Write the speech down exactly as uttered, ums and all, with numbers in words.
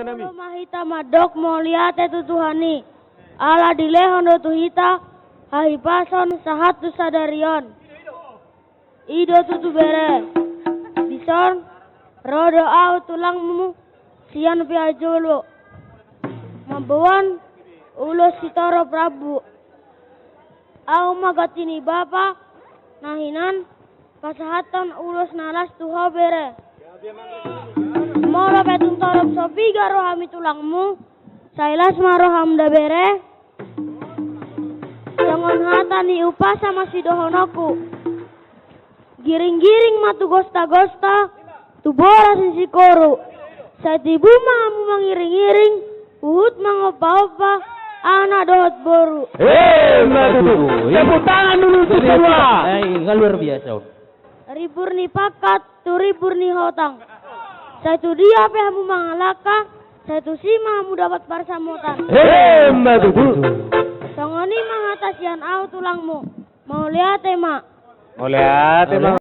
Olo ma hita mandok mauliate tu Tuhan i, ala dilehon do tu hita hahipason sahat tu sadari on. I do tutu bere, dison ro do ahu tulangmu sian pihak jolo mamboan ulos sitorop rambu. Ahu ma ganti ni bapa na hinan pasahathon ulos na las tu ho bere. Molo pe tung torop so piga rohami tulangmu, sai las ma roham da bere. Songon hata ni umpasa ma sidohononku. Giring-giring ma tu gosta-gosta, tu boras ni sikoru. Sai tibu ma hamu mangiring-iring, huhut mangompa-ompa anak dohot boru. Emma tutu. Tepuk tangan dulu untuk kedua. Eh, nggak luar biasa, Om. Ribur ni pangkat tu ribur ni hotang. Sai tu dia pe hamu mangalangka, sai tusi ma hamu dapot parsamotan. Emma tutu. Songon i ma hata sian ahu tulangmu. Mauliate ma. Mauliate ma.